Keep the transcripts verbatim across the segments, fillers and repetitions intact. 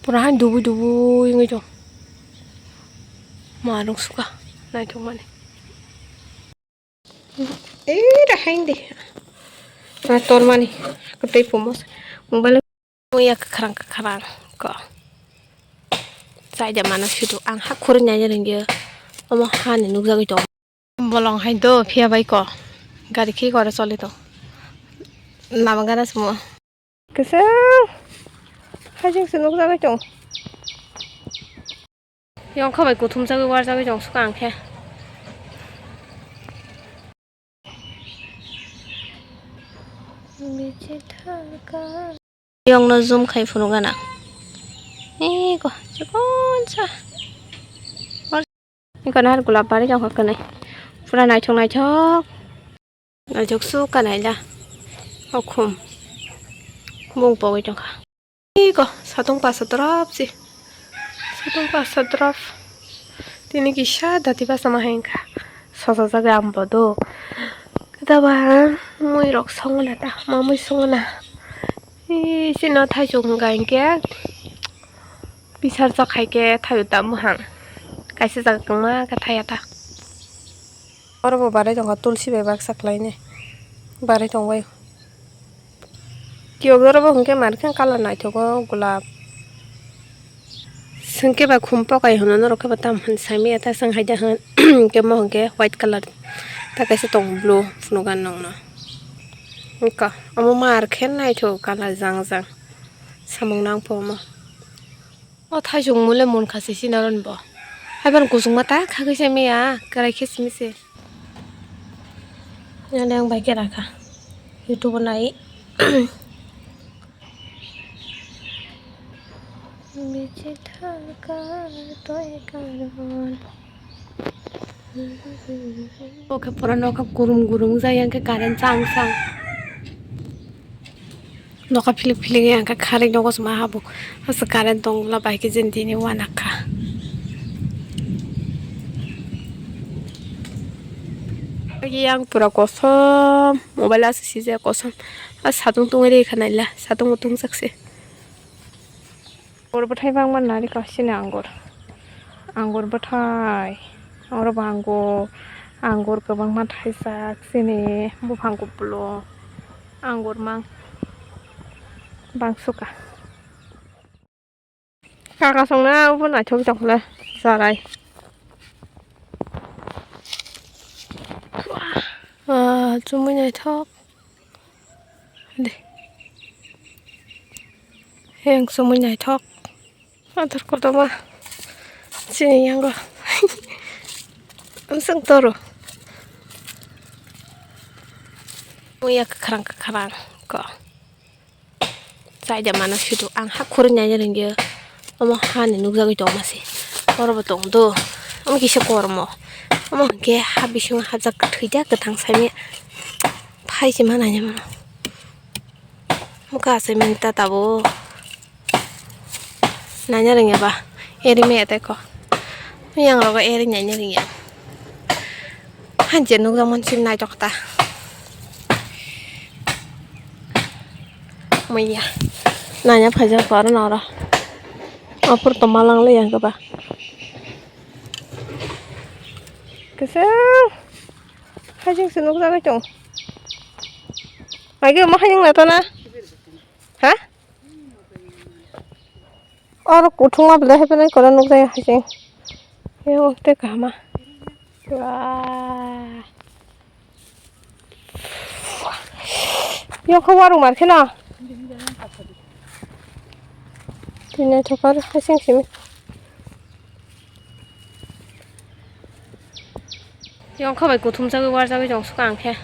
Pura han dubui dubui wngwi tong. Ma rung suka naithok mani. Ei, rahai di. Ma tor mani. Kwtwi pumo. Mobile. Muya kwkhrang kwkhrang ko. Chaida mano sidu. Ang ha khurui nai rengyo. Omo hani nukjagwi tong. Bolong hai do phiya bai ko. Gari khi kore choli tong. Lama gana sumo. Kisa. Hajing se nukjagwi tong. Yong kha bai kuthum jagwi warjagwi tong suka ang khe. Yong no zoom khai phunuk gana. Ego, chikon sa. Ego na har gulab bari jang kha kwnai. Pura naithok naithok. Naithok su kanai la. Okhum. Bung pogwi tongkha. Ego, satung pasa drop si. Satung pasa drop. Tini kisa dati basa ma hengkha. Sosa jaga ambo do. Kita ba mui rok songona ta. Ma mui songona. Ih, sino thaichuk hwnka hinkhe bisar chok hai khe thaio ta muhang. Kaisa jaga kwma khe thaiya ta. Oro bo barai tongkha tulsi bai baksa khlainai. Barai tongbai. Tiyok oro bo hwnkhe mankhe colour naithogo gulab. Swngkhe ba khum pokai hwnwi norok khe ba tam hwn saimanya ta swng hai da hwn. Hwnkhe mo hwnkhe white colour ta kaisa tongo blue phunukgo nokno. Wngkha omo mar khe naithok colour jang jang samung nang pho omo. O thaisung mole mon kha se sinaron bo. Haiban kuchukma ta khagwi saimanya kwrai khe simi se. Nang bai khe rakha YouTube nai. Bichi thangka toy karon. Oke pura nokha kurum kurum jai yang khe current chang chang. Nokha philik philik yang khe kharwi nogo sma habo. Asa current tong bwla bai khe jeni tini uanakha. Yang pura kosom mobile asa sijak kosom. A satung tungwi rikha naila satung bo tungjak se. Anggur bwthai bangma narikha sini anggur. Anggur bwthai. Oro bo anggur. Anggur kwbangma thaijak sini buphang kupulung. Anggur mang bangsuka. Kaka songna obo naithok tongkhle charai. Ah, chumui naithok. De. Heng chumui naithok. Athar kotorma. Chini yango. Amsang toro. Muya kwkhrang kwkhrang ko. Chaida mano sidu ang ha khurui nai rengyo. Omo hani nukjagwi tongma se. Oro bo tong do. Omo kisa kormo. Omo hwnkhe ha bisingo hajak thwijak kwthang saimanya. Phai se ma naina mano. Muka asai mani ta tabo. Naina rengya ba. Eri me ate ko. Yang rogo eri naina rengya. Hanje nukjak man sim naitok ta. Muya. Naina phaijak ko aro noro. Apor to malang le yang ba. Kesel. Hajing se nukjagwi tong. Agi mo hajing na to na. Ha? Oro kuthungma belai hai phano kono nukjai hai se. Yo, tei kahama. Wah. Yo, kha warung mar kheno. Tini thokar hai sing simi. Yong kha bai kuthum jagwi warjagwi tong suka ang khe.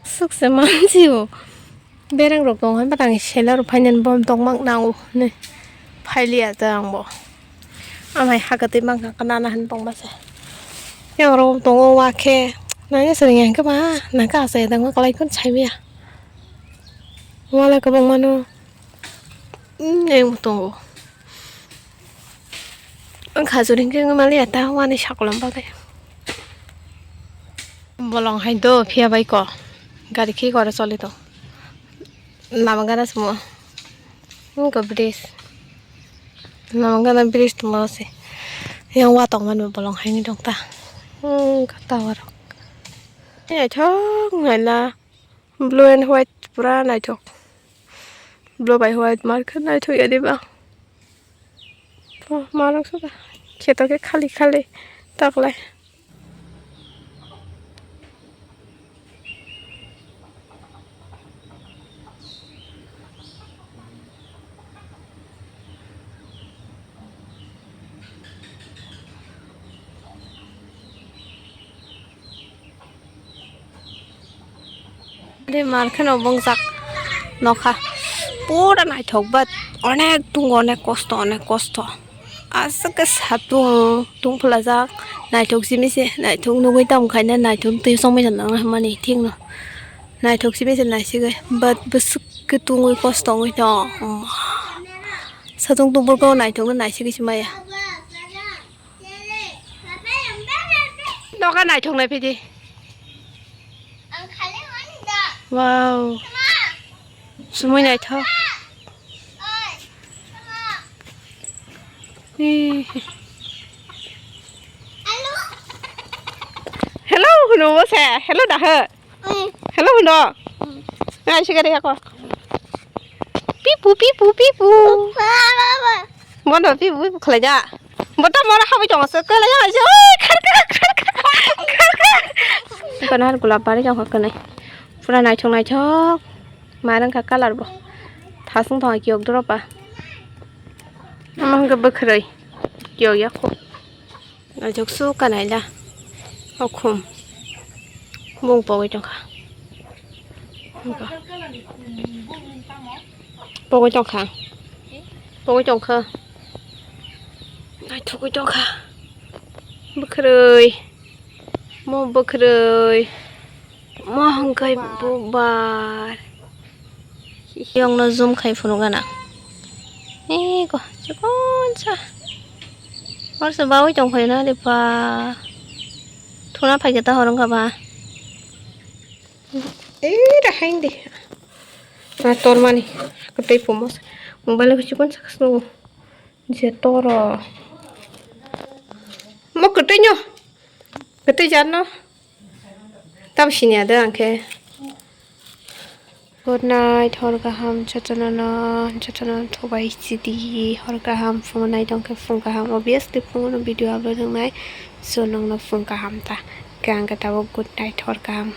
Sukse mansi o. Bereng rok tong hai batang seller rok phainani bom tong mak nango hinwi phailiya ta ang bo. Amhai hakatwi mankha nana hinwi tong masa. Yang rok tongo wa khe nangya swrwngya hinkhe ba nangkha achai tangma kwlai phano saimanya. Wala kwbangmano. Neng tongo. Ang khajur hinkhe wngwi maliya ta wani sakolom bagwi. Bolong hai do phiya bai ko. Gari khi kore choli tong. Lama gana sumo. Wngkha bridge. Lama gana bridge tongma se. Yang wa tongmani bolong haini dong ta. Wngkha tower rok. Naithok naila. Blue and white pura naithok. Blue bai white markhe naithok ya diba. Oh, marok suda. Kheto khe khali khali taklai. Mar kheno bongjak nokha. Pura naithok, but onek tung, onek kosto, onek kosto. Aswk khe satung tungphulajak. Naithok simi se, naithok nugwi tamo khaina, naithok twi chongmani thikno. Naithok simi se naisigwi, but bwswk khe tungwi kosto wngwi tong. Satung tungphuru naithokno naisigwi se maya. Noka naithok nai phidi. Wow. Sumui naithok. Ih. Hello, hunu bo se. Hello da he. Hello, hunu. Ngai sigari ako. Pipu, pipu, pipu. Bono pipu, pipu khlai da. Boto mora habai tongo se, kwlai ya se. Oi, khar, khar, khar, khar, khar, khar. Kono har gulab bari jong kha kwnwi. Pura naithok, naithok. Marang kha colour bo. Thasung thong kiyok doropa. Ama hwnkhe bwkhwrwi. Kiyok ya kho. Naithok su kanai la. O khum. Bung pogwi tongkha. Pogwi tongkha. Pogwi tongkha. Naithogwi tongkha. Bwkhwrwi. Mo bwkhwrwi. Mo hwnkhe bubar. Yongno zoom khai phunuk gana. Ego, chikon sa. Hor se bawi tong phai na de pa. Thuna phai khe ta hor wngkha ba. Ei, ra hain de. Na tormani. Kwtwi phumo. Mobile ko chikon sa kasno. Je toro. Mo kwtwi nyo. Kwtwi jar no. Tam sini ada angke. Good night, hor kaham, jotono no, jotono thubai chidi, hor kaham, phung nai tongkhe phung kaham, obviously phung no video upload wngnai, so nongno phung kaham ta, khe angkhe tabuk good night, hor kaham.